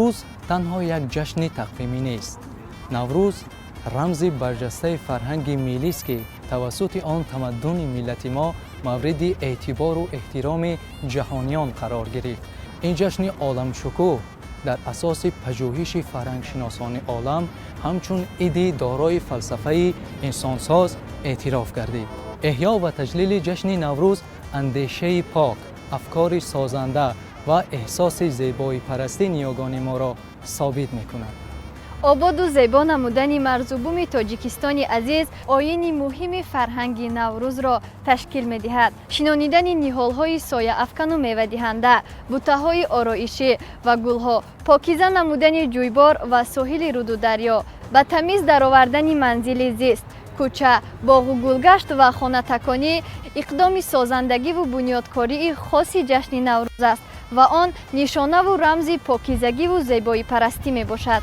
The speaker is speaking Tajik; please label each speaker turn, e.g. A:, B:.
A: Наврӯз танҳо як ҷашни тақвимӣ нест. Наврӯз рамзи барҷастаи фарҳанги миллист, ки тавассути он тамаддуни миллати мо мавриди эътибору эҳтироми ҷаҳониён қарор гирифт. Ин ҷашни оламшукӯҳ дар асоси пажӯҳиши фарҳангшиносони олам ҳамчун иди дорои фалсафаи инсонсоз эътироф гардид. Эҳё ва таҷлили ҷашни Наврӯз андешаи пок, афкори созанда ва эҳсоси зебоипарастии ниёгони моро собит мекунад.
B: Ободу зебо намудани марзубуми Тоҷикистони азиз оини муҳими фарҳанги Наврӯзро ташкил медиҳад. Шинонидани ниҳолҳои сояафкану мевадиҳанда, бутаҳои ороишӣ ва гулҳо, покиза намудани ҷӯйбор ва соҳили руду дарё, ба тамиз даровардани манзили зист, кӯча, боғу гулгашт ва хонатаконӣ иқдоми созандагиву бунёдкории хоси ҷашни Наврӯз аст ва он нишонаву рамзи покизагиву зебоипарастӣ мебошад.